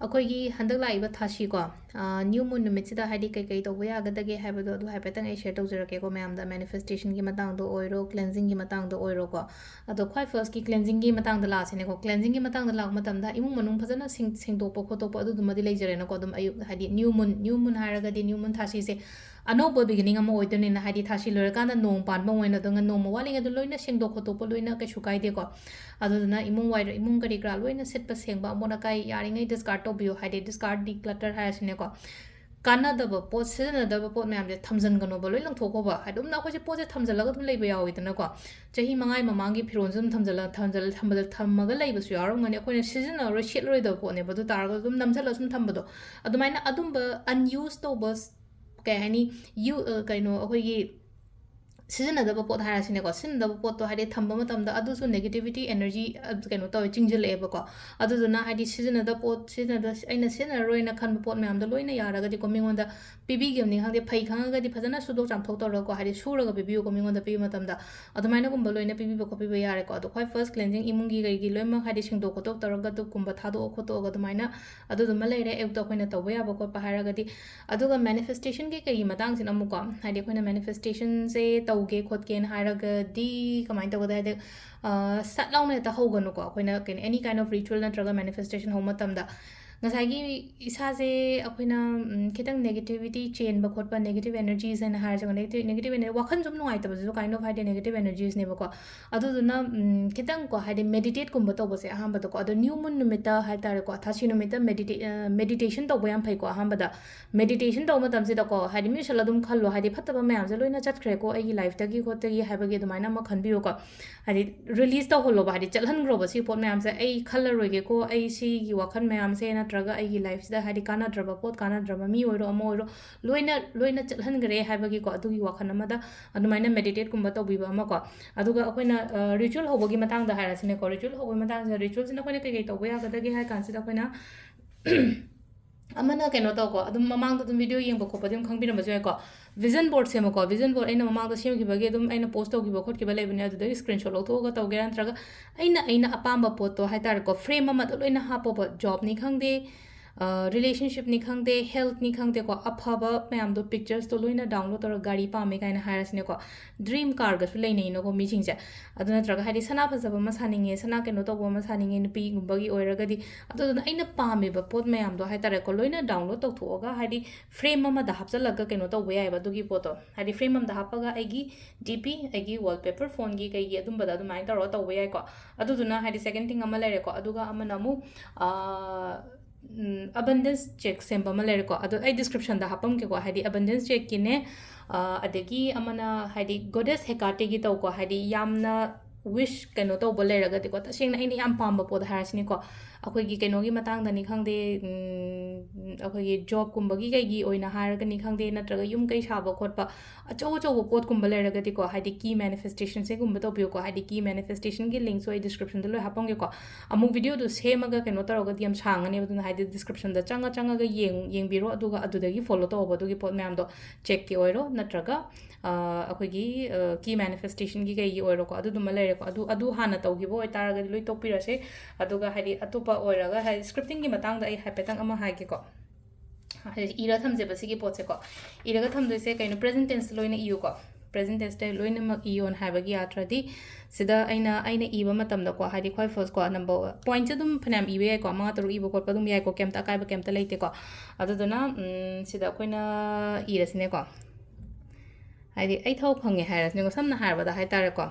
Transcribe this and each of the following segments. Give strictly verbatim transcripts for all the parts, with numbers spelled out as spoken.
ꯑꯩꯈꯣꯏꯒꯤ ꯍꯟꯗꯛ ꯂꯥꯛꯏꯕ ꯊꯥꯁꯤꯀꯣ, new moon ꯅꯨꯃꯤꯠꯁꯤꯗ ꯍꯥꯏꯗꯤ ꯀꯩꯀꯩ ꯇꯧꯕ ꯌꯥꯒꯗꯒꯦ ꯍꯥꯏꯕꯗꯣ ꯑꯗꯨ ꯍꯥꯏꯐꯦꯠꯇꯪ ꯑꯩ share ꯇꯧꯖꯔꯛꯀꯦꯀꯣ ꯃꯌꯥꯝꯗ꯫ Manifestationꯒꯤ ꯃꯇꯥꯡꯗ ꯑꯣꯏꯔꯣ, cleansingꯒꯤ ꯃꯇꯥꯡꯗ ꯑꯣꯏꯔꯣꯀꯣ꯫ ꯑꯗꯣ ꯈ꯭ꯋꯥꯏ firstꯀꯤ cleansingꯒꯤ ꯃꯇꯥꯡꯗ ꯂꯥꯛꯑꯁꯤꯅꯦꯀꯣ꯫ Cleansingꯒꯤ ꯃꯇꯥꯡꯗ ꯂꯥꯛꯄ ꯃꯇꯝꯗ ꯏꯃꯨꯡ ꯃꯅꯨꯡ ꯐꯖꯅ ꯁꯦꯡ-, ꯁꯦꯡꯗꯣꯛꯄ ꯈꯣꯠꯇꯣꯛꯄ ꯑꯗꯨꯗꯨꯃꯗꯤ ꯂꯩꯖꯔꯦꯅꯀꯣ꯫ ꯑꯗꯨꯝ ꯑꯌꯨꯛ ꯍꯥꯏꯗꯤ new moon, new moon ꯍꯥꯏꯔꯒꯗꯤ new moon ꯊꯥꯁꯤꯁꯦ ꯑꯅꯧꯕ beginning ꯑꯃ ꯑꯣꯏꯗꯣꯏꯅꯤꯅ, ꯍꯥꯏꯗꯤ ꯊꯥꯁꯤ ꯂꯣꯏꯔꯀꯥꯟꯗ ꯅꯣꯡ ꯄꯥꯟꯕ ꯑꯣꯏꯅ ꯑꯗꯨꯒ ꯅꯣꯡꯃ ꯋꯥꯠꯂꯤꯉꯩꯗ ꯂꯣꯏꯅ ꯁꯦꯡꯗꯣꯛ ꯈꯣꯠꯇꯣꯛꯄ ꯂꯣꯏꯅ ꯀꯩꯁꯨ ꯀꯥꯏꯗꯦꯀꯣ꯫ ꯑꯗꯨꯗꯨꯅ ꯏꯃꯨꯡ ꯋꯥꯏꯔ-, ꯏꯃꯨꯡ ꯀꯔꯤ ꯀꯔꯥ ꯂꯣꯏꯅ ꯁꯤꯠꯄ ꯁꯦꯡꯕ, ꯑꯃꯣꯠ ꯑꯀꯥꯏ ꯌꯥꯔꯤꯉꯩ discard ꯇꯧꯕꯤꯌꯨ, ꯍꯥꯏꯗꯤ discard, declutter ꯍꯥꯏꯔꯁꯤꯅꯦꯀꯣ꯫ ꯀꯥꯟꯅꯗꯕ ꯄꯣꯠ, ꯁꯤꯖꯤꯟꯅꯗꯕ ꯄꯣꯠ ꯃꯌꯥꯝꯁꯦ ꯊꯝꯖꯤꯟꯒꯅꯣꯕ, ꯂꯣꯏ ꯂꯪꯊꯣꯛꯈꯣꯕ꯫ ꯑꯗꯨꯝꯅ ꯑꯩꯈꯣꯏꯁꯦ ꯄꯣꯠꯁꯦ ꯊꯝꯖꯤꯜꯂꯒ ꯑꯗꯨꯝ ꯂꯩꯕ ꯌꯥꯎꯋꯤꯗꯅꯀꯣ꯫ ꯆꯍꯤ ꯃꯉꯥꯒꯤ ꯃꯃꯥꯡꯒꯤ ꯐꯤꯔꯣꯜꯁꯨ ꯑꯗꯨꯝ ꯊꯝꯖꯤꯜꯂ-, ꯊꯝꯖꯤꯜꯂ-, ꯊꯝꯕꯗ-, ꯊꯝꯃꯒ ꯂꯩꯕꯁꯨ ꯌꯥꯎꯔꯝꯒꯅꯤ꯫ ꯑꯩꯈꯣꯏꯅ ꯁꯤꯖꯤꯟꯅꯔꯣꯏ, ꯁꯦꯠꯂꯔꯣꯏꯗꯕ ꯄꯣꯠꯅꯦꯕ, ꯑꯗꯨ ꯇꯥꯔꯒꯁꯨ ꯑꯗꯨꯝ ꯅꯝꯁꯤꯜꯂꯒ ꯁꯨꯝ ꯊꯝꯕꯗꯣ꯫ ꯑꯗꯨꯃꯥꯏꯅ ꯑꯗꯨꯝꯕ unused ꯇꯧꯕ, ꯀꯩ ꯍꯥꯏꯅꯤ, ꯌꯨ-, ꯑ, ꯀꯩꯅꯣ, ꯑꯩꯈꯣꯏꯒꯤ ꯁꯤꯖꯤꯟꯅꯗꯕ ꯄꯣꯠ ꯍꯥꯏꯔꯁꯤꯅꯦꯀꯣ, ꯁꯤꯖꯤꯟꯅꯗꯕ ꯄꯣꯠꯇꯣ ꯍꯥꯏꯗꯤ ꯊꯝꯕ ꯃꯇꯝꯗ ꯑꯗꯨꯁꯨ negativity energy, ꯑ, ꯀꯩꯅꯣ ꯇꯧꯋꯦ, ꯆꯤꯡꯁꯤꯜꯂꯛꯑꯦꯕꯀꯣ꯫ ꯑꯗꯨꯗꯨꯅ ꯍꯥꯏꯗꯤ ꯁꯤꯖꯤꯟꯅꯗꯕ ꯄꯣꯠ, ꯁꯤꯖꯤꯟꯅꯗ-, ꯑꯩꯅ ꯁꯤꯖꯤꯟꯅꯔꯔꯣꯏꯅ ꯈꯟꯕ ꯄꯣꯠ ꯃꯌꯥꯝꯗꯣ ꯂꯣꯏꯅ ꯌꯥꯔꯒꯗꯤꯀꯣ, ꯃꯤꯉꯣꯟꯗ ꯄꯤꯕꯤꯈꯤꯕꯅꯤ ꯈꯪꯗꯦ, ꯐꯩ ꯈꯪꯉꯒꯗꯤ ꯐꯖꯅ ꯁꯨꯗꯣꯛ ꯆꯥꯝꯊꯣꯛ ꯇꯧꯔꯒꯀꯣ, ꯍꯥꯏꯗꯤ ꯁꯨꯔꯒ ꯄꯤꯕꯤꯌꯨꯀꯣ, ꯃꯤꯉꯣꯟꯗ ꯄꯤꯕ ꯃꯇꯝꯗ ꯑꯗꯨꯃꯥꯏꯅꯒꯨꯝꯕ ꯂꯣꯏꯅ ꯄꯤꯕꯤꯕ ꯈꯣꯠꯄꯤꯕ ꯌꯥꯔꯦꯀꯣ꯫ ꯑꯗꯣ ꯈ꯭ꯋꯥꯏ first cleansing ꯏꯃꯨꯡꯒꯤ ꯀꯩꯒꯤ ꯂꯣꯏꯅꯃꯛ ꯍꯥꯏꯗꯤ ꯁꯦꯡꯗꯣꯛ ꯈꯣꯠꯇꯣꯛ ꯇꯧꯔꯒ ꯙꯨꯞꯀꯨꯝꯕ ꯊꯥꯗꯣꯛꯑ ꯈꯣꯠꯇꯣꯛꯑꯒ ꯑꯗꯨꯃꯥꯏꯅ ꯑꯗꯨꯗꯨꯃ ꯂꯩꯔꯦ꯫ ꯑꯌꯨꯛꯇ ꯑꯩꯈꯣꯏꯅ ꯇꯧꯕ ꯌꯥꯕ ꯈꯣꯠꯄ ꯍꯥꯏꯔꯒꯗꯤ, ꯑꯗꯨꯒ manifestationꯒꯤ ꯀꯩꯒꯤ ꯃꯇꯥꯡꯁꯤꯅ ꯑꯃꯨꯛꯀꯣ, ꯍꯥꯏꯗꯤ ꯑꯩꯈꯣꯏꯅ manifestationꯁꯦ ꯇꯧꯒꯦ ꯈꯣꯠꯀꯦꯅ ꯍꯥꯏꯔꯒꯗꯤ ꯀꯃꯥꯏꯅ ꯇꯧꯒꯗ ꯍꯥꯏꯗꯤ, ꯑ, ꯁꯠ ꯂꯥꯎꯅ ꯍꯦꯛꯇ ꯍꯧꯒꯅꯨꯀꯣ꯫ ꯑꯩꯈꯣꯏꯅ ꯀꯩꯅꯣ, any kind of ritual ꯅꯠꯇ꯭ꯔꯒ manifestation ꯍꯧꯕ ꯃꯇꯝꯗ ꯉꯁꯥꯏꯒꯤ ꯏꯁꯥꯁꯦ ꯑꯩꯈꯣꯏꯅ, ꯎꯝ, ꯈꯤꯇꯪ negativity ꯆꯦꯟꯕ ꯈꯣꯠꯄ, negative energies ꯍꯥꯏꯅ ꯍꯥꯏꯔꯁꯦꯀꯣ, negative, negative ener-, ꯋꯥꯈꯜ ꯁꯨꯝ ꯅꯨꯡꯉꯥꯏꯇꯕꯁꯤꯁꯨ kind of ꯍꯥꯏꯗꯤ negative energiesꯅꯦꯕꯀꯣ꯫ ꯑꯗꯨꯗꯨꯅ, ꯎꯝ, ꯈꯤꯇꯪꯀꯣ, ꯍꯥꯏꯗꯤ meditateꯀꯨꯝꯕ ꯇꯧꯕꯁꯦ ꯑꯍꯥꯟꯕꯗꯀꯣ, ꯑꯗꯣ new moon ꯅꯨꯃꯤꯠꯇ ꯍꯥꯏꯇꯥꯔꯦꯀꯣ, ꯊꯥꯁꯤ ꯅꯨꯃꯤꯠꯇ medita-, ꯑ, meditation ꯇꯧꯕ ꯌꯥꯝ ꯐꯩꯀꯣ꯫ ꯑꯍꯥꯟꯕꯗ meditation ꯇꯧꯕ ꯃꯇꯝꯁꯤꯗꯀꯣ, ꯍꯥꯏꯗꯤ ꯃꯤ ꯎꯁꯜꯂ ꯑꯗꯨꯝ ꯈꯜꯂꯣ, ꯍꯥꯏꯗꯤ ꯐꯠꯇꯕ ꯃꯌꯥꯝꯁꯦ ꯂꯣꯏꯅ ꯆꯠꯈ꯭ꯔꯦꯀꯣ ꯑꯩꯒꯤ lifeꯇꯒꯤ ꯈꯣꯠꯇꯒꯤ ꯍꯥꯏꯕꯒꯤ ꯑꯗꯨꯃꯥꯏꯅ ꯑꯃ ꯈꯟꯕꯤꯌꯨꯀꯣ꯫ ꯍꯥꯏꯗꯤ release ꯇꯧꯍꯜꯂꯣꯕ, ꯍꯥꯏꯗꯤ ꯆꯠꯍꯟꯈ꯭ꯔꯣꯕ ꯁꯤ ꯄꯣꯠ ꯃꯌꯥꯝꯁꯦ꯫ ꯑꯩ ꯈꯜꯂꯔꯣꯏꯒꯦꯀꯣ, ꯑꯩ ꯁꯤꯒꯤ ꯋꯥꯈꯜ ꯃꯌꯥꯝꯁꯦ ꯅꯠꯇ꯭ꯔꯒ ꯑꯩꯒꯤ lifeꯁꯤꯗ ꯍꯥꯏꯗꯤ ꯀꯥꯟꯅꯗ꯭ꯔꯕ ꯄꯣꯠ, ꯀꯥꯟꯅꯗ꯭ꯔꯕ ꯃꯤ ꯑꯣꯏꯔꯣ ꯑꯃ ꯑꯣꯏꯔꯣ, ꯂꯣꯏꯅ, ꯂꯣꯏꯅ ꯆꯠꯍꯟꯈ꯭ꯔꯦ ꯍꯥꯏꯕꯒꯤꯀꯣ, ꯑꯗꯨꯒꯤ ꯋꯥꯈꯜ ꯑꯃꯗ ꯑꯗꯨꯃꯥꯏꯅ meditateꯀꯨꯝꯕ ꯇꯧꯕꯤꯕ ꯑꯃꯀꯣ꯫ ꯑꯗꯨꯒ ꯑꯩꯈꯣꯏꯅ, ꯑ, ritual ꯍꯧꯕꯒꯤ ꯃꯇꯥꯡꯗ ꯍꯥꯏꯔꯁꯤꯅꯦꯀꯣ, ritual ꯍꯧꯕꯒꯤ ꯃꯇꯥꯡꯁꯤꯗ ritualꯁꯤꯅ ꯑꯩꯈꯣꯏꯅ ꯀꯩꯀꯩ ꯇꯧꯕ ꯌꯥꯒꯗꯒꯦ ꯍꯥꯏ ꯀꯥꯟꯁꯤꯗ ꯑꯩꯈꯣꯏꯅ ꯑꯃꯅ ꯀꯩꯅꯣ ꯇꯧꯀꯣ, ꯑꯗꯨꯝ ꯃꯃꯥꯡꯗ ꯑꯗꯨꯝ video ꯌꯦꯡꯕ ꯈꯣꯠꯄꯗꯤ ꯑꯗꯨꯝ ꯈꯪꯕꯤꯔꯝꯕꯁꯨ ꯌꯥꯏꯀꯣ꯫ Vision board ꯁꯦꯝꯃꯨꯀꯣ꯫ Vision board ꯑꯩꯅ ꯃꯃꯥꯡꯗ ꯁꯦꯝꯈꯤꯕꯒꯤ ꯑꯗꯨꯝ ꯑꯩꯅ post ꯇꯧꯈꯤꯕ ꯈꯣꯠꯈꯤꯕ ꯂꯩꯕꯅꯦ, ꯑꯗꯨꯗꯒꯤ screenshot ꯂꯧꯊꯣꯛꯑꯒ ꯇꯧꯒꯦꯔꯥ, ꯅꯠꯇ꯭ꯔꯒ ꯑꯩꯅ, ꯑꯩꯅ ꯑꯄꯥꯝꯕ ꯄꯣꯠꯇꯣ ꯍꯥꯏꯇꯥꯔꯦꯀꯣ, frame ꯑꯃꯗ ꯂꯣꯏꯅ ꯍꯥꯞꯄꯣꯕ꯫ Jobꯅꯤ ꯈꯪꯗꯦ, ꯔꯤꯂꯦꯁꯟꯁꯤꯞꯅꯤ ꯈꯪꯗꯦ, ꯍꯦꯜꯠꯅꯤ ꯈꯪꯗꯦꯀꯣ, ꯑꯐꯕ ꯃꯌꯥꯝꯗꯣ, ꯄꯤꯛꯆꯔꯁꯇꯣ ꯂꯣꯏꯅ ꯗꯥꯎꯟꯂꯣꯗ ꯇꯧꯔꯒ ꯒꯥꯔꯤ ꯄꯥꯝꯃꯦ ꯀꯥꯏꯅ ꯍꯥꯏꯔꯁꯤꯅꯦꯀꯣ, ꯗ꯭ꯔꯤꯝ ꯀꯥꯔꯒꯁꯨ ꯂꯩꯅꯩꯅꯀꯣ ꯃꯤꯁꯤꯡꯁꯦ꯫ ꯑꯗꯨ ꯅꯠꯇ꯭ꯔꯒ ꯍꯥꯏꯗꯤ ꯁꯅꯥ ꯐꯖꯕ ꯑꯃ ꯁꯥꯅꯤꯡꯉꯦ, ꯁꯅꯥ ꯀꯩꯅꯣ ꯇꯧꯕ ꯑꯃ ꯁꯥꯅꯤꯡꯉꯦ ꯅꯨꯄꯤꯒꯨꯝꯕꯒꯤ ꯑꯣꯏꯔꯒꯗꯤ, ꯑꯗꯨꯗꯨꯅ ꯑꯩꯅ ꯄꯥꯝꯃꯤꯕ ꯄꯣꯠ ꯃꯌꯥꯝꯗꯣ ꯍꯥꯏ ꯇꯥꯔꯦꯀꯣ, ꯂꯣꯏꯅ ꯗꯥꯎꯟꯂꯣꯗ ꯇꯧꯊꯣꯛꯑꯒ ꯍꯥꯏꯗꯤ ꯐ꯭ꯔꯦꯝ ꯑꯃꯗ ꯍꯥꯞꯆꯤꯜꯂꯒ ꯀꯩꯅꯣ ꯇꯧꯕ ꯌꯥꯏꯑꯕ ꯑꯗꯨꯒꯤ ꯄꯣꯠꯇꯣ꯫ ꯍꯥꯏꯗꯤ ꯐ꯭ꯔꯦꯝ ꯑꯃꯗ ꯍꯥꯞꯄꯒ ꯑꯩꯒꯤ ꯗꯤ ꯄꯤ, ꯑꯩꯒꯤ ꯋꯥꯜꯄꯦꯄꯔ, ꯐꯣꯟꯒꯤ ꯀꯩꯒꯤ ꯑꯗꯨꯝꯕꯗ ꯑꯗꯨꯃꯥꯏꯅ ꯇꯧꯔꯒ ꯇꯧꯕ ꯌꯥꯏꯀꯣ꯫ ꯑꯗꯨꯗꯨꯅ ꯍꯥꯏꯗꯤ ꯁꯦꯀꯦꯟ ꯊꯤꯡ ꯑꯃ ꯂꯩꯔꯦꯀꯣ꯫ ꯑꯗꯨꯒ ꯑꯃꯅ ꯑꯃꯨꯛ, ꯑ, ꯎꯝ, ꯑꯕꯟꯗꯦꯟꯁ ꯆꯦꯛ ꯁꯦꯝꯕ ꯑꯃ ꯂꯩꯔꯦꯀꯣ꯫ ꯑꯗꯣ ꯑꯩ ꯗꯤꯁꯀ꯭ꯔꯤꯞꯁꯟꯗ ꯍꯥꯞꯄꯝꯒꯦꯀꯣ꯫ ꯍꯥꯏꯗꯤ ꯑꯕꯟꯗꯦꯟꯁ ꯆꯦꯛꯀꯤꯅꯦ, ꯑ, ꯑꯗꯒꯤ ꯑꯃꯅ ꯍꯥꯏꯗꯤ ꯒꯣꯗꯦꯁ ꯍꯦꯀꯥꯇꯦꯒꯤ ꯇꯧꯀꯣ꯫ ꯍꯥꯏꯗꯤ ꯌꯥꯝꯅ ꯋꯤꯁ ꯀꯩꯅꯣ ꯇꯧꯕ ꯂꯩꯔꯒꯗꯤꯀꯣ, ꯇꯁꯦꯡꯅ ꯑꯩꯅ ꯌꯥꯝ ꯄꯥꯝꯕ ꯄꯣꯠ ꯍꯥꯏꯔꯁꯤꯅꯦꯀꯣ, ꯑꯩꯈꯣꯏꯒꯤ ꯀꯩꯅꯣꯒꯤ ꯃꯇꯥꯡꯗꯅꯤ ꯈꯪꯗꯦ, ꯎꯝ, ꯑꯩꯈꯣꯏꯒꯤ ꯖꯣꯕꯀꯨꯝꯕꯒꯤ ꯀꯩꯒꯤ ꯑꯣꯏꯅ ꯍꯥꯏꯔꯒꯅꯤ ꯈꯪꯗꯦ, ꯅꯠꯇ꯭ꯔꯒ ꯌꯨꯝ ꯀꯩ ꯁꯥꯕ ꯈꯣꯠꯄ, ꯑꯆꯧ ꯑꯆꯧꯕ ꯄꯣꯠꯀꯨꯝꯕ ꯂꯩꯔꯒꯗꯤꯀꯣ, ꯍꯥꯏꯗꯤ ꯀꯤ ꯃꯦꯅꯤꯐꯦꯁꯇꯦꯁꯟꯁꯦꯒꯨꯝꯕ ꯇꯧꯕꯤꯌꯨꯀꯣ꯫ ꯍꯥꯏꯗꯤ ꯀꯤ ꯃꯦꯅꯤꯐꯦꯁꯇꯦꯁꯟꯒꯤ ꯂꯤꯡꯁꯨ ꯑꯩ ꯗꯤꯁꯀ꯭ꯔꯤꯞꯁꯟꯗ ꯂꯣꯏ ꯍꯥꯞꯄꯝꯒꯦꯀꯣ꯫ ꯑꯃꯨꯛ ꯚꯤꯗꯤꯑꯣꯗꯣ ꯁꯦꯝꯃꯒ ꯀꯩꯅꯣ ꯇꯧꯔꯒꯗꯤ ꯌꯥꯝ ꯁꯥꯡꯉꯅꯦꯕ, ꯑꯗꯨꯅ ꯍꯥꯏꯗꯤ ꯗꯤꯁꯀ꯭ꯔꯤꯞꯁꯟꯗ ꯆꯪꯉ ꯆꯪꯉꯒ ꯌꯦꯡ-, ꯌꯦꯡꯕꯤꯔꯣ, ꯑꯗꯨꯒ ꯑꯗꯨꯗꯒꯤ ꯐꯣꯂꯣ ꯇꯧꯕ ꯑꯗꯨꯒꯤ ꯄꯣꯠ ꯃꯌꯥꯝꯗꯣ, ꯆꯦꯛꯀꯤ ꯑꯣꯏꯔꯣ ꯅꯠꯇ꯭ꯔꯒ, ꯑ, ꯑꯩꯈꯣꯏꯒꯤ, ꯑ, ꯀꯤ ꯃꯦꯅꯤꯐꯦꯁꯇꯦꯁꯟꯒꯤ ꯀꯩꯒꯤ ꯑꯣꯏꯔꯣꯀꯣ, ꯑꯗꯨꯗꯨꯃ ꯂꯩꯔꯦꯀꯣ꯫ ꯑꯗꯨ, ꯑꯗꯨ ꯍꯥꯟꯅ ꯇꯧꯈꯤꯕ ꯑꯣꯏꯇꯥꯔꯒꯗꯤ ꯂꯣꯏ ꯇꯣꯛꯄꯤꯔꯁꯦ꯫ ꯑꯗꯨꯒ ꯍꯥꯏꯗꯤ ꯑꯇꯣꯞꯄ ꯑꯣꯏꯔꯒ ꯍꯥꯏꯗꯤ ꯁ꯭ꯀ꯭ꯔꯤꯞꯇꯤꯡꯒꯤ ꯃꯇꯥꯡꯗ ꯑꯩ ꯍꯥꯏꯐꯦꯠꯇꯪ ꯑꯃ ꯍꯥꯏꯒꯦꯀꯣ꯫ ꯍꯥꯏꯗꯤ ꯏꯔ ꯊꯝꯖꯦꯕ ꯁꯤꯒꯤ ꯄꯣꯠꯁꯦꯀꯣ꯫ ꯏꯔꯒ ꯊꯝꯗꯣꯏꯁꯦ ꯀꯩꯅꯣ, ꯄ꯭ꯔꯦꯖꯦꯟ ꯇꯦꯟꯁꯇ ꯂꯣꯏꯅ ꯏꯌꯨꯀꯣ꯫ ꯄ꯭ꯔꯦꯖꯦꯟ ꯇꯦꯟꯁꯇ ꯂꯣꯏꯅꯃꯛ ꯏꯌꯣꯅ ꯍꯥꯏꯕꯒꯤ ꯑꯥꯔꯊ꯭ꯔꯗꯤ, ꯁꯤꯗ ꯑꯩꯅ, ꯑꯩꯅ ꯏꯕ ꯃꯇꯝꯗꯀꯣ, ꯍꯥꯏꯗꯤ ꯈ꯭ꯋꯥꯏ ꯐꯥꯔꯁꯀꯣ, ꯅꯝꯕꯔ, ꯄꯣꯏꯟꯠꯁꯦ ꯑꯗꯨꯝ ꯐꯅꯌꯥꯝ ꯏꯕ ꯌꯥꯏꯀꯣ, ꯃꯉꯥ ꯇꯔꯨꯛ ꯏꯕ ꯈꯣꯠꯄ ꯑꯗꯨꯝ ꯌꯥꯏꯀꯣ, ꯀꯩꯝꯇ ꯑꯀꯥꯏꯕ ꯀꯩꯝꯇ ꯂꯩꯇꯦꯀꯣ꯫ ꯑꯗꯨꯗꯨꯅ, ꯎꯝ, ꯁꯤꯗ ꯑꯩꯈꯣꯏꯅ ꯏꯔꯁꯤꯅꯦꯀꯣ꯫ ꯍꯥꯏꯗꯤ ꯑꯩ ꯊꯕꯛ ꯐꯪꯉꯦ ꯍꯥꯏꯔꯁꯤꯅꯦꯀꯣ, ꯁꯝꯅ ꯍꯥꯏꯔꯕꯗ ꯍꯥꯏꯇꯥꯔꯦꯀꯣ,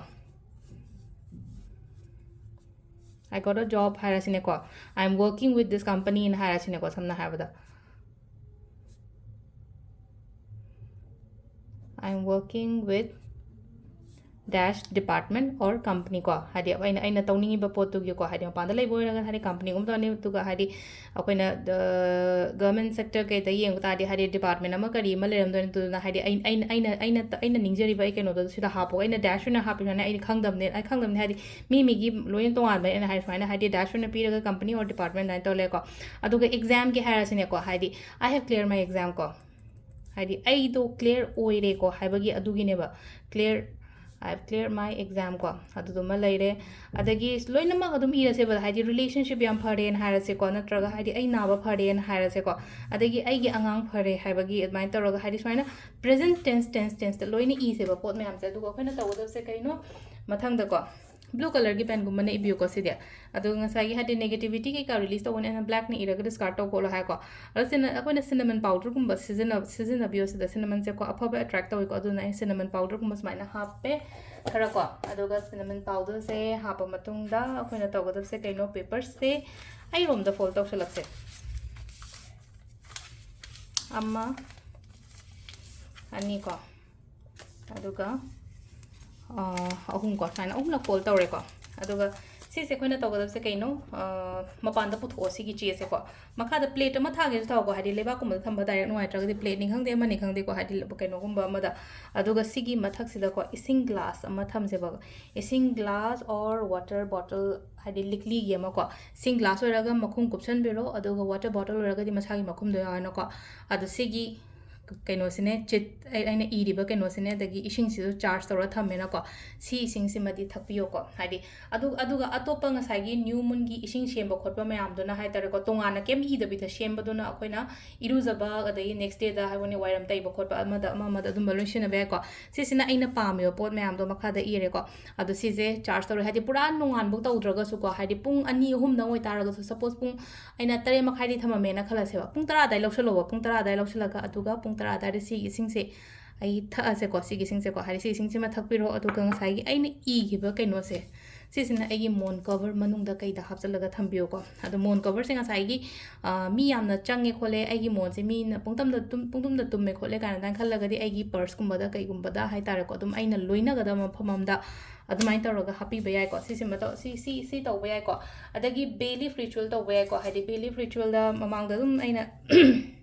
"I got a job" ꯍꯥꯏꯔꯁꯤꯅꯦꯀꯣ, "I am working with this company" ꯅ ꯍꯥꯏꯔꯁꯤꯅꯦꯀꯣ, ꯁꯝꯅ ꯍꯥꯏꯔꯕꯗ, "I am working with dash department or company" ꯀꯣ, ꯍꯥꯏꯗꯤ ꯑꯩꯅ, ꯑꯩꯅ ꯇꯧꯅꯤꯡꯉꯤꯕ ꯄꯣꯠꯇꯨꯒꯤꯀꯣ, ꯍꯥꯏꯗꯤ ꯃꯄꯥꯟꯗ ꯂꯩꯕ ꯑꯣꯏꯔꯒꯅ ꯍꯥꯏꯗꯤ ꯀꯝꯄꯅꯤꯒꯨꯝꯕ ꯇꯧꯔꯅꯤ, ꯑꯗꯨꯒ ꯍꯥꯏꯗꯤ ꯑꯩꯈꯣꯏꯅ, ꯑ, ꯒꯚꯔꯟꯃꯦꯟ ꯁꯦꯛꯇꯔ ꯀꯩꯗ ꯌꯦꯡꯕ ꯇꯥꯔꯗꯤ ꯍꯥꯏꯗꯤ ꯗꯤꯄꯥꯔꯠꯃꯦꯟ ꯑꯃ ꯀꯔꯤ ꯑꯃ ꯂꯩꯔꯝꯗꯣꯏꯅꯣ, ꯑꯗꯨꯗꯨꯅ ꯍꯥꯏꯗꯤ ꯑꯩ-, ꯑꯩꯅ, ꯑꯩꯅ, ꯑꯩꯅ, ꯑꯩꯅ ꯅꯤꯡꯖꯔꯤꯕ ꯑꯩ ꯀꯩꯅꯣꯗꯣ ꯁꯤꯗ ꯍꯥꯞꯄꯣ, ꯑꯩꯅ ꯗꯦꯁ ꯑꯣꯏꯅ ꯍꯥꯞꯄꯤꯕꯅꯤꯅ ꯑꯩꯅ ꯈꯪꯗꯕꯅꯦ, ꯑꯩ ꯈꯪꯗꯕꯅꯦ ꯍꯥꯏꯗꯤ ꯃꯤ ꯃꯤꯒꯤ ꯂꯣꯏꯅ ꯇꯣꯉꯥꯟꯕꯅꯦ꯫ ꯑꯩꯅ ꯍꯥꯏ ꯁꯨꯃꯥꯏꯅ ꯍꯥꯏꯗꯤ ꯗꯦꯁ ꯑꯣꯏꯅ ꯄꯤꯔꯒ ꯀꯝꯄꯅꯤ ꯑꯣꯔ ꯗꯤꯄꯥꯔꯠꯃꯦꯟ ꯑꯗꯨꯃꯥꯏꯅ ꯇꯧꯔ ꯂꯩꯀꯣ꯫ ꯑꯗꯨꯒ ꯑꯦꯛꯖꯥꯝꯒꯤ ꯍꯥꯏꯔꯁꯤꯅꯦꯀꯣ, ꯍꯥꯏꯗꯤ "I have cleared my exam" ꯀꯣ, ꯍꯥꯏꯗꯤ ꯑꯩꯗꯣ ꯀ꯭ꯂꯤꯌꯥꯔ ꯑꯣꯏꯔꯦꯀꯣ ꯍꯥꯏꯕꯒꯤ ꯑꯗꯨꯒꯤꯅꯦꯕ꯫ Clear, "I have cleared my exam" ꯀꯣ, ꯑꯗꯨꯗꯨꯃ ꯂꯩꯔꯦ꯫ ꯑꯗꯒꯤ ꯂꯣꯏꯅꯃꯛ ꯑꯗꯨꯝ ꯏꯔꯁꯦꯕ, ꯍꯥꯏꯗꯤ relationship ꯌꯥꯝ ꯐꯔꯦꯅ ꯍꯥꯏꯔꯁꯦꯀꯣ, ꯅꯠꯇ꯭ꯔꯒ ꯍꯥꯏꯗꯤ ꯑꯩ ꯅꯥꯕ ꯐꯔꯦꯅ ꯍꯥꯏꯔꯁꯦꯀꯣ, ꯑꯗꯒꯤ "ꯑꯩꯒꯤ ꯑꯉꯥꯡ ꯐꯔꯦ" ꯍꯥꯏꯕꯒꯤ ꯑꯗꯨꯃꯥꯏꯅ ꯇꯧꯔꯒ, ꯍꯥꯏꯗꯤ ꯁꯨꯃꯥꯏꯅ present tense, tense, tenseꯇ ꯂꯣꯏꯅ ꯏꯁꯦꯕ ꯄꯣꯠ ꯃꯌꯥꯝꯁꯦ꯫ ꯑꯗꯨꯒ ꯑꯩꯈꯣꯏꯅ ꯇꯧꯒꯗꯕꯁꯦ ꯀꯩꯅꯣ? ꯃꯊꯪꯗꯀꯣ, blue colourꯒꯤ penꯒꯨꯝꯕꯅ ꯏꯕꯤꯌꯨꯀꯣ ꯁꯤꯗꯤ꯫ ꯑꯗꯨꯒ ꯉꯁꯥꯏꯒꯤ ꯍꯥꯏꯗꯤ negativity ꯀꯩꯀꯥ release ꯇꯧꯕꯅꯦ, ꯑꯩꯅ blackꯅ ꯏꯔꯒ discard ꯇꯧ ꯈꯣꯠꯂꯣ ꯍꯥꯏꯀꯣ꯫ ꯑꯗꯣ ꯁꯤꯅ, ꯑꯩꯈꯣꯏꯅ cinnamon powderꯒꯨꯝꯕ ꯁꯤꯖꯤꯟꯅ-, ꯁꯤꯖꯤꯟꯅꯕꯤꯌꯣ ꯁꯤꯗ꯫ Cinnamonꯁꯦꯀꯣ ꯑꯐꯕ attract ꯇꯧꯋꯤꯀꯣ, ꯑꯗꯨꯅ ꯑꯩ cinnamon powderꯒꯨꯝꯕ ꯁꯨꯃꯥꯏꯅ ꯍꯥꯞꯄꯦ ꯈꯔꯀꯣ꯫ ꯑꯗꯨꯒ cinnamon powderꯁꯦ ꯍꯥꯞꯄ ꯃꯇꯨꯡꯗ ꯑꯩꯈꯣꯏꯅ ꯇꯧꯒꯗꯕꯁꯦ ꯀꯩꯅꯣ? Paperꯁꯦ ꯑꯩꯔꯣꯝꯗ fold ꯇꯧꯁꯜꯂꯛꯁꯦ꯫ ꯑꯃ, ꯑꯅꯤꯀꯣ, ꯑꯗꯨꯒ, ꯑ, ꯑꯍꯨꯝꯀꯣ, ꯁꯨꯃꯥꯏꯅ ꯑꯍꯨꯝꯂꯛ fold ꯇꯧꯔꯦꯀꯣ꯫ ꯑꯗꯨꯒ ꯁꯤꯁꯦ ꯑꯩꯈꯣꯏꯅ ꯇꯧꯒꯗꯕꯁꯦ ꯀꯩꯅꯣ? ꯑ, ꯃꯄꯥꯟꯗ ꯄꯨꯊꯣꯛꯑꯣ ꯁꯤꯒꯤ ꯆꯦꯁꯦꯀꯣ꯫ ꯃꯈꯥꯗ plate ꯑꯃ ꯊꯥꯒꯦꯁꯨ ꯊꯥꯎꯀꯣ, ꯍꯥꯏꯗꯤ ꯂꯩꯕꯥꯛꯀꯨꯝꯕꯗ ꯊꯝꯕ direct ꯅꯨꯡꯉꯥꯏꯇ꯭ꯔꯒꯗꯤ, plateꯅꯤ ꯈꯪꯗꯦ ꯑꯃꯅꯤ ꯈꯪꯗꯦꯀꯣ, ꯍꯥꯏꯗꯤ ꯀꯩꯅꯣꯒꯨꯝꯕ ꯑꯃꯗ꯫ ꯑꯗꯨꯒ ꯁꯤꯒꯤ ꯃꯊꯛꯁꯤꯗꯀꯣ ꯏꯁꯤꯡ glass ꯑꯃ ꯊꯝꯁꯦꯕ꯫ ꯏꯁꯤꯡ glass or water bottle, ꯍꯥꯏꯗꯤ ꯂꯤꯛꯂꯤꯒꯤ ꯑꯃꯀꯣ꯫ ꯏꯁꯤꯡ glass ꯑꯣꯏꯔꯒ ꯃꯈꯨꯝ ꯀꯨꯞꯁꯟꯕꯤꯔꯣ, ꯑꯗꯨꯒ water bottle ꯑꯣꯏꯔꯒꯗꯤ ꯃꯁꯥꯒꯤ ꯃꯈꯨꯝꯗꯣ ꯌꯥꯎꯔꯦꯅꯀꯣ꯫ ꯑꯗꯣ ꯁꯤꯒꯤ ꯀꯩꯅꯣꯁꯤꯅꯦ, ꯆꯤꯠ-, ꯑꯩ-, ꯑꯩꯅ ꯏꯔꯤꯕ ꯀꯩꯅꯣꯁꯤꯅꯦ, ꯑꯗꯒꯤ ꯏꯁꯤꯡꯁꯤꯁꯨ charge ꯇꯧꯔ ꯊꯝꯃꯦꯅꯀꯣ꯫ ꯁꯤ ꯏꯁꯤꯡꯁꯤꯃꯗꯤ ꯊꯛꯄꯤꯌꯣꯀꯣ꯫ ꯍꯥꯏꯗꯤ ꯑꯗꯨ-, ꯑꯗꯨꯒ ꯑꯇꯣꯞꯄ ꯉꯁꯥꯏꯒꯤ new moonꯒꯤ ꯏꯁꯤꯡ ꯁꯦꯝꯕ ꯈꯣꯠꯄ ꯃꯌꯥꯝꯗꯨꯅ ꯍꯥꯏ ꯇꯥꯔꯦꯀꯣ, ꯇꯣꯉꯥꯟꯅ ꯀꯩꯝ ꯏꯗꯕꯤꯗ ꯁꯦꯝꯕꯗꯨꯅ ꯑꯩꯈꯣꯏꯅ ꯏꯔꯨꯖꯕ, ꯑꯗꯒꯤ next dayꯗ ꯍꯥꯏꯕꯅꯤ ꯋꯥꯏꯔꯝ ꯇꯩꯕ ꯈꯣꯠꯄ ꯑꯃꯗ ꯑꯃ ꯑꯃꯗ ꯑꯗꯨꯝꯕ ꯂꯣꯏ ꯁꯤꯖꯤꯟꯅꯕ ꯌꯥꯏꯀꯣ꯫ ꯁꯤꯁꯤꯅ ꯑꯩꯅ ꯄꯥꯝꯃꯤꯕ ꯄꯣꯠ ꯃꯌꯥꯝꯗꯣ ꯃꯈꯥꯗ ꯏꯔꯦꯀꯣ꯫ ꯑꯗꯣ ꯁꯤꯁꯦ charge ꯇꯧꯔꯦ, ꯍꯥꯏꯗꯤ ꯄꯨꯔꯥ ꯅꯣꯡꯉꯥꯟꯕ ꯇꯧꯗ꯭ꯔꯒꯁꯨꯀꯣ, ꯍꯥꯏꯗꯤ ꯄꯨꯡ ꯑꯅꯤ ꯑꯍꯨꯝꯗꯪ ꯑꯣꯏꯇꯥꯔꯒꯁꯨ, suppose ꯄꯨꯡ, ꯑꯩꯅ ꯇꯔꯦꯠ ꯃꯈꯥꯏꯗꯤ ꯊꯝꯃꯝꯃꯦꯅ ꯈꯜꯂꯁꯦꯕ, ꯄꯨꯡ ꯇꯔꯥ ꯑꯗꯥꯏ ꯂꯧꯁꯜꯂꯣꯕ꯫ ꯄꯨꯡ ꯇꯔꯥ ꯑꯗꯥꯏ ꯂꯧꯁꯜꯂꯒ, ꯑꯗꯨꯒ ꯄꯨꯡ ꯇꯔꯥ ꯑꯗꯥꯏꯗ ꯁꯤꯒꯤ ꯏꯁꯤꯡꯁꯦ ꯑꯩ ꯊꯛꯑꯁꯦꯀꯣ, ꯁꯤꯒꯤ ꯏꯁꯤꯡꯁꯦꯀꯣ, ꯍꯥꯏꯗꯤ ꯁꯤ ꯏꯁꯤꯡꯁꯤꯃ ꯊꯛꯄꯤꯔꯣ꯫ ꯑꯗꯨꯒ ꯉꯁꯥꯏꯒꯤ ꯑꯩꯅ ꯏꯈꯤꯕ ꯀꯩꯅꯣꯁꯦ, ꯁꯤꯁꯤꯅ ꯑꯩꯒꯤ ꯃꯣꯟ cover ꯃꯅꯨꯡꯗ ꯀꯩꯗ ꯍꯥꯞꯆꯜꯂꯒ ꯊꯝꯕꯤꯌꯨꯀꯣ꯫ ꯑꯗꯣ ꯃꯣꯟ coverꯁꯦ ꯉꯁꯥꯏꯒꯤ, ꯑ, ꯃꯤ ꯌꯥꯝꯅ ꯆꯪꯉꯦ ꯈꯣꯠꯂꯦ, ꯑꯩꯒꯤ ꯃꯣꯟꯁꯦ ꯃꯤꯅ ꯄꯨꯡꯇꯝꯗ ꯇꯨꯝ-, ꯄꯨꯡꯇꯨꯝꯗ ꯇꯨꯝꯃꯦ ꯈꯣꯠꯂꯦ ꯀꯥꯏꯅ ꯑꯗꯨꯃꯥꯏꯅ ꯈꯜꯂꯒꯗꯤ, ꯑꯩꯒꯤ purseꯀꯨꯝꯕꯗ ꯀꯩꯒꯨꯝꯕꯗ ꯍꯥꯏ ꯇꯥꯔꯦꯀꯣ, ꯑꯗꯨꯝ ꯑꯩꯅ ꯂꯣꯏꯅꯒꯗꯕ ꯃꯐꯝ ꯑꯃꯗ ꯑꯗꯨꯃꯥꯏꯅ ꯇꯧꯔꯒ ꯍꯥꯞꯄꯤꯕ ꯌꯥꯏꯀꯣ꯫ ꯁꯤꯁꯤꯃ ꯇꯧ-, ꯁꯤ, ꯁꯤ, ꯁꯤ ꯇꯧꯕ ꯌꯥꯏꯀꯣ꯫ ꯑꯗꯒꯤ bay leaf ritual ꯇꯧꯕ ꯌꯥꯏꯀꯣ꯫ ꯍꯥꯏꯗꯤ bay leaf ritualꯗ ꯃꯃꯥꯡꯗ ꯑꯗꯨꯝ ꯑꯩꯅ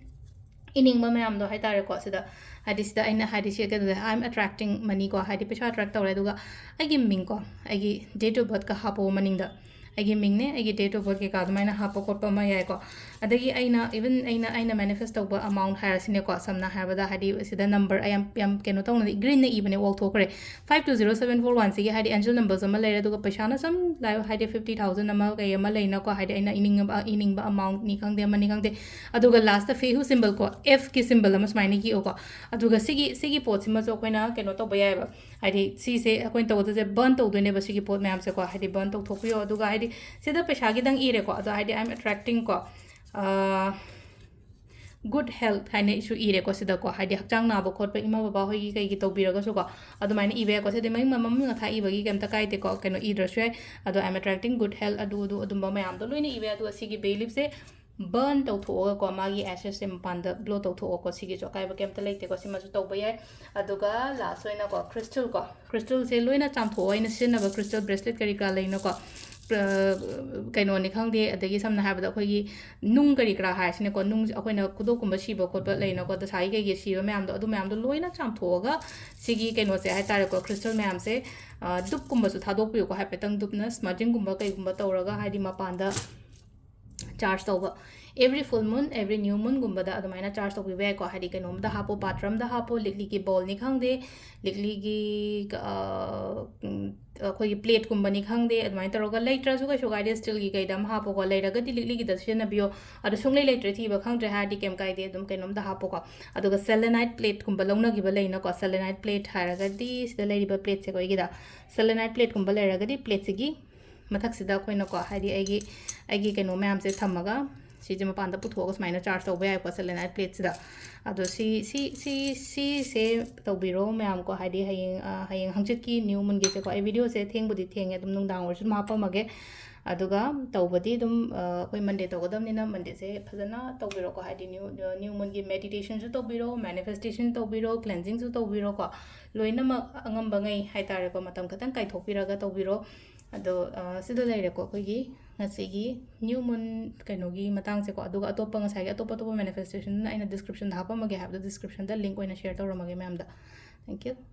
ꯏꯅꯤꯡꯕ ꯃꯌꯥꯝꯗꯣ ꯍꯥꯏ ꯇꯥꯔꯦꯀꯣ, ꯁꯤꯗ, ꯍꯥꯏꯗꯤ ꯁꯤꯗ ꯑꯩꯅ, ꯍꯥꯏꯗꯤ ꯁꯤ ꯀꯩꯅꯣꯗ, "I am attracting money" ꯀꯣ, ꯍꯥꯏꯗꯤ ꯄꯩꯁꯥ attract ꯇꯧꯔꯦ, ꯑꯗꯨꯒ ꯑꯩꯒꯤ ꯃꯤꯡꯀꯣ, ꯑꯩꯒꯤ date of birthꯀ ꯍꯥꯞꯄꯣ ꯃꯅꯤꯡꯗ꯫ ꯑꯩꯒꯤ ꯃꯤꯡꯅꯦ, ꯑꯩꯒꯤ date of birth ꯀꯩꯀꯥ ꯑꯗꯨꯃꯥꯏꯅ ꯍꯥꯞꯄ ꯈꯣꯠꯄ ꯑꯃ ꯌꯥꯏꯀꯣ꯫ ꯑꯗꯒꯤ ꯑꯩꯅ, even ꯑꯩꯅ, ꯑꯩꯅ manifest ꯇꯧꯕ amount ꯍꯥꯏꯔꯁꯤꯅꯦꯀꯣ, ꯁꯝꯅ ꯍꯥꯏꯔꯕꯗ, ꯍꯥꯏꯗꯤ, ꯁꯤꯗ number ꯑꯌꯥꯝ-, ꯌꯥꯝ ꯀꯩꯅꯣ ꯇꯧꯅꯗꯤ, greenꯅ ꯏꯕꯅꯦ, ꯋꯥꯎꯊꯣꯛꯈ꯭ꯔꯦ꯫ Five two zero seven four one ꯁꯤꯒꯤ, ꯍꯥꯏꯗꯤ, angel numberꯁꯨ ꯑꯃ ꯂꯩꯔꯦ, ꯑꯗꯨꯒ ꯄꯩꯁꯥꯅ ꯁꯨꯝ ꯂꯥꯏ-, ꯍꯥꯏꯗꯤ, fifty thousand ꯑꯃ ꯀꯩ ꯑꯃ ꯂꯩꯅꯀꯣ, ꯍꯥꯏꯗꯤ, ꯑꯩꯅ ꯏꯅꯤꯡꯕ, ꯏꯅꯤꯡꯕ amountꯅꯤ ꯈꯪꯗꯦ, ꯑꯃꯅꯤ ꯈꯪꯗꯦ, ꯑꯗꯨꯒ lastꯇ ꯐꯦꯍꯨ symbolꯀꯣ, Fꯀꯤ symbol ꯑꯃ ꯁꯨꯃꯥꯏꯅ ꯌꯦꯛꯑꯣꯀꯣ꯫ ꯑꯗꯨꯒ ꯁꯤꯒꯤ, ꯁꯤꯒꯤ ꯄꯣꯠꯁꯤꯃꯁꯨ ꯑꯩꯈꯣꯏꯅ ꯀꯩꯅꯣ ꯇꯧꯕ ꯌꯥꯏꯑꯕ, ꯍꯥꯏꯗꯤ, ꯁꯤꯁꯦ ꯑꯩꯈꯣꯏꯅ ꯇꯧꯒꯗꯣꯏꯁꯦ, burn ꯇꯧꯗꯣꯏꯅꯦꯕ, ꯁꯤꯒꯤ ꯄꯣꯠ ꯃꯌꯥꯝꯁꯦꯀꯣ, ꯍꯥꯏꯗꯤ, burn ꯇꯧꯊꯣꯛꯄꯤꯌꯣ꯫ ꯑꯗꯨꯒ, ꯍꯥꯏꯗꯤ, ꯁꯤꯗ ꯄꯩꯁꯥꯒꯤꯗꯪ ꯏꯔꯦꯀꯣ, ꯑꯗꯣ, ꯍꯥꯏꯗꯤ, "I am attracting" ꯀꯣ, ꯑ, "good health" ꯍꯥꯏꯅ ꯏꯁꯨ ꯏꯔꯦꯀꯣ ꯁꯤꯗꯀꯣ, ꯍꯥꯏꯗꯤ, ꯍꯛꯆꯥꯡ ꯅꯥꯕ ꯈꯣꯠꯄ ꯏꯃꯥ ꯕꯕꯥ ꯍꯣꯏꯒꯤ ꯀꯩꯒꯤ ꯇꯧꯕꯤꯔꯒꯁꯨꯀꯣ, ꯑꯗꯨꯃꯥꯏꯅ ꯏꯕ ꯌꯥꯏꯀꯣ꯫ ꯁꯤꯗꯤ ꯃꯃꯤꯡ ꯃꯃꯤꯡ ꯃꯊꯥ ꯏꯕꯒꯤ ꯀꯩꯝꯇ ꯀꯥꯏꯗꯦꯀꯣ, ꯀꯩꯅꯣ ꯏꯗ꯭ꯔꯁꯨ ꯌꯥꯏ꯫ ꯑꯗꯣ, "I am attracting good health", ꯑꯗꯨ, ꯑꯗꯨ, ꯑꯗꯨꯝꯕ ꯃꯌꯥꯝꯗꯣ ꯂꯣꯏꯅ ꯏꯕ ꯌꯥꯏ꯫ ꯑꯗꯨꯒ ꯁꯤꯒꯤ bay leafꯁꯦ burn ꯇꯧꯊꯣꯛꯑꯒꯀꯣ, ꯃꯥꯒꯤ ashesꯁꯦ ꯃꯄꯥꯟꯗ blow ꯇꯧꯊꯣꯛꯑꯣꯀꯣ꯫ ꯁꯤꯒꯤꯁꯨ ꯑꯀꯥꯏꯕ ꯀꯩꯝꯇ ꯂꯩꯇꯦꯀꯣ, ꯁꯤꯃꯁꯨ ꯇꯧꯕ ꯌꯥꯏ꯫ ꯑꯗꯨꯒ last ꯑꯣꯏꯅꯀꯣ, crystalꯀꯣ, crystalꯁꯦ ꯂꯣꯏꯅ ꯆꯥꯝꯊꯣꯛꯑꯣ꯫ ꯑꯩꯅ ꯁꯤꯖꯤꯟꯅꯕ crystal bracelet ꯀꯔꯤ ꯀꯔꯥ ꯂꯩꯅꯀꯣ, ꯄ꯭ꯔ-, ꯀꯩꯅꯣꯅꯤ ꯈꯪꯗꯦ, ꯑꯗꯒꯤ ꯁꯝꯅ ꯍꯥꯏꯔꯕꯗ ꯑꯩꯈꯣꯏꯒꯤ ꯅꯨꯡ ꯀꯔꯤ ꯀꯔꯥ ꯍꯥꯏꯔꯁꯤꯅꯦꯀꯣ, ꯅꯨꯡ, ꯑꯩꯈꯣꯏꯅ ꯈꯨꯗꯣꯞꯀꯨꯝꯕ ꯁꯤꯕ ꯈꯣꯠꯄ ꯂꯩꯅꯀꯣ, ꯗꯁꯥꯒꯤ ꯀꯩꯒꯤ ꯁꯤꯕ ꯃꯌꯥꯝꯗꯣ, ꯑꯗꯨ ꯃꯌꯥꯝꯗꯣ ꯂꯣꯏꯅ ꯆꯥꯝꯊꯣꯛꯑꯒ ꯁꯤꯒꯤ ꯀꯩꯅꯣꯁꯦ ꯍꯥꯏꯇꯥꯔꯦꯀꯣ, crystal ꯃꯌꯥꯝꯁꯦ, ꯑ, ꯙꯨꯞꯀꯨꯝꯕꯁꯨ ꯊꯥꯗꯣꯛꯄꯤꯌꯨꯀꯣ, ꯍꯥꯏꯐꯦꯠꯇꯪ ꯙꯨꯞꯅ smudgingꯒꯨꯝꯕ ꯀꯩꯒꯨꯝꯕ ꯇꯧꯔꯒ, ꯍꯥꯏꯗꯤ ꯃꯄꯥꯟꯗ charge ꯇꯧꯕ꯫ Every full moon, every new moonꯒꯨꯝꯕꯗ ꯑꯗꯨꯃꯥꯏꯅ charge ꯇꯧꯕꯤꯕ ꯌꯥꯏꯀꯣ꯫ ꯍꯥꯏꯗꯤ ꯀꯩꯅꯣꯝꯗ ꯍꯥꯞꯄꯣ, ꯄꯥꯇ꯭ꯔ ꯑꯃꯗ ꯍꯥꯞꯄꯣ, ꯂꯤꯛꯂꯤꯒꯤ bowlꯅꯤ ꯈꯪꯗꯦ, ꯂꯤꯛꯂꯤꯒꯤ, ꯑ, ꯎꯝ, ꯑꯩꯈꯣꯏꯒꯤ plateꯀꯨꯝꯕꯅꯤ ꯈꯪꯗꯦ, ꯑꯗꯨꯃꯥꯏꯅ ꯇꯧꯔꯒ, ꯂꯩꯇ꯭ꯔꯁꯨ ꯀꯩꯁꯨ ꯀꯥꯏꯗꯦ, steelꯒꯤ ꯀꯩꯗ ꯑꯃ ꯍꯥꯞꯄꯣꯀꯣ, ꯂꯩꯔꯒꯗꯤ ꯂꯤꯛꯂꯤꯒꯤꯗ ꯁꯤꯖꯤꯟꯅꯕꯤꯌꯣ꯫ ꯑꯗꯣ ꯁꯨꯡꯂꯩ ꯂꯩꯇ꯭ꯔꯦ, ꯊꯤꯕ ꯈꯪꯗ꯭ꯔꯦ ꯍꯥꯏꯔꯗꯤ ꯀꯩꯝ ꯀꯥꯏꯗꯦ, ꯑꯗꯨꯝ ꯀꯩꯅꯣꯝꯗ ꯍꯥꯞꯄꯣꯀꯣ꯫ ꯑꯗꯨꯒ selenite plateꯀꯨꯝꯕ ꯂꯧꯅꯈꯤꯕ ꯂꯩꯅꯀꯣ, selenite plate ꯍꯥꯏꯔꯒꯗꯤ ꯁꯤꯗ ꯂꯩꯔꯤꯕ plateꯁꯦꯀꯣ, ꯑꯩꯒꯤꯗ selenite plateꯀꯨꯝꯕ ꯂꯩꯔꯒꯗꯤ plateꯁꯤꯒꯤ ꯃꯊꯛꯁꯤꯗ ꯑꯩꯈꯣꯏꯅꯀꯣ, ꯍꯥꯏꯗꯤ ꯑꯩꯒꯤ, ꯑꯩꯒꯤ ꯀꯩꯅꯣ ꯃꯌꯥꯝꯁꯦ ꯊꯝꯃꯒ, ꯁꯤꯁꯦ ꯃꯄꯥꯟꯗ ꯄꯨꯊꯣꯛꯑꯒ ꯁꯨꯃꯥꯏꯅ charge ꯇꯧꯕ ꯌꯥꯏꯀꯣ, selenite plateꯁꯤꯗ꯫ ꯑꯗꯣ ꯁꯤ, ꯁꯤ, ꯁꯤ, ꯁꯤꯁꯦ ꯇꯧꯕꯤꯔꯣ ꯃꯌꯥꯝꯀꯣ, ꯍꯥꯏꯗꯤ ꯍꯌꯦꯡ, ꯑ, ꯍꯌꯦꯡ ꯍꯪꯆꯤꯠꯀꯤ new moonꯒꯤꯁꯦꯀꯣ, ꯑꯩ videoꯁꯦ ꯊꯦꯡꯕꯨꯗꯤ ꯊꯦꯡꯉꯦ, ꯑꯗꯨꯝ ꯅꯨꯡꯗꯥꯡ ꯑꯣꯏꯔꯁꯨ ꯑꯗꯨꯝ ꯍꯥꯞꯄꯝꯃꯒꯦ꯫ ꯑꯗꯨꯒ ꯇꯧꯕꯗꯤ ꯑꯗꯨꯝ, ꯑ, ꯑꯩꯈꯣꯏ Monday ꯇꯧꯒꯗꯕꯅꯤꯅ Mondayꯁꯦ ꯐꯖꯅ ꯇꯧꯕꯤꯔꯣꯀꯣ, ꯍꯥꯏꯗꯤ new, new moonꯒꯤ meditationꯁꯨ ꯇꯧꯕꯤꯔꯣ, manifestation ꯇꯧꯕꯤꯔꯣ, cleansingꯁꯨ ꯇꯧꯕꯤꯔꯣꯀꯣ, ꯂꯣꯏꯅꯃꯛ ꯑꯉꯝꯕꯉꯩ ꯍꯥꯏꯇꯥꯔꯦꯀꯣ, ꯃꯇꯝ ꯈꯤꯇꯪ ꯀꯥꯏꯊꯣꯛꯄꯤꯔꯒ ꯇꯧꯕꯤꯔꯣ꯫ ꯑꯗꯣ, ꯑ, ꯁꯤꯗ ꯂꯩꯔꯦꯀꯣ ꯑꯩꯈꯣꯏꯒꯤ ꯉꯁꯤꯒꯤ new moon ꯀꯩꯅꯣꯒꯤ ꯃꯇꯥꯡꯁꯦꯀꯣ꯫ ꯑꯗꯨꯒ ꯑꯇꯣꯞꯄ, ꯉꯁꯥꯏꯒꯤ ꯑꯇꯣꯞ ꯑꯇꯣꯞꯄ manifestationꯗꯨꯅ ꯑꯩꯅ descriptionꯗ ꯍꯥꯞꯄꯝꯃꯒꯦ ꯍꯥꯏꯕꯗꯣ, descriptionꯗ link ꯑꯣꯏꯅ share ꯇꯧꯔꯝꯃꯒꯦ ꯃꯌꯥꯝꯗ꯫ Thank you.